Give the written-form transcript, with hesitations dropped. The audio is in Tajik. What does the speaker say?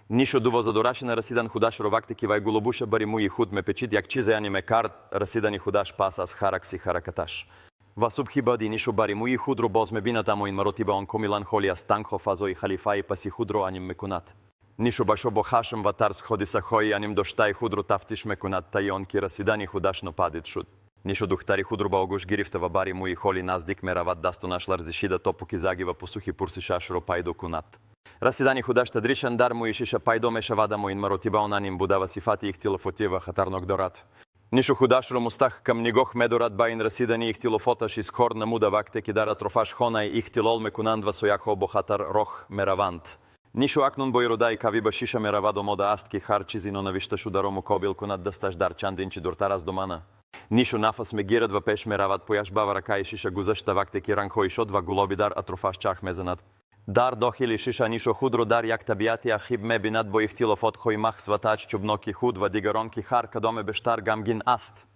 Нишо 12 нарасидан худашро, вақте ки вай гулобуша бари мӯи худ мепечид, як чизе ани мекард расидани худаш пас аз ҳар акси ҳаракаташ. Ва субҳи баъди Нишо бари мӯи худро боз мебинад, аммо ин маротиба он комилан холӣ аст, танҳо фазои халифаи паси худро аним мекунад. Нишо башо бо хашм ва тарс ҳодисаҳои аним доштаи худро тафтиш мекунад, таи он ки расидани худаш нопадид шуд. Нишо духтари худро ба оғӯш гирифта ва бари мӯи холӣ наздик меравад, дастонаш ларзишида, то покизагӣ ва посухи пурсишашро пайдо кунад. Расидани худаш тадриҷан дар мӯи шиша пайдо мешавад, аммо ин маротиба он аним буда ва сифати ихтилофотӣ ва хатарнок дорад. Нишо худашро мустаҳкам нигоҳ медорад, ба ин расидани ихтилофоташ изҳор намуда, вақте ки дар атрофаш хонаи ихтилол мекунанд ва соякҳо бо хатар роҳ мераванд. Нишо акнун бо иродаи қавӣ ба шиша меравад, омода аст, ки ҳар чизи нонавишташударо муқобил кунад, дасташ дар чанд инчи дуртар аз домана. Нишо нафас мегирад ва пеш меравад, пояш ба варакаи шиша гузашта, вақте ки рангҳои шод ва гулобӣ дар атрофаш чарх мезанад. Дар дохили шиша Нишо худро дар як табиати ахиб мебинад бо ихтилофотҳои махз ва таъҷубноки худ ва дигарон, ки ҳар кадоме бештар ғамгин аст.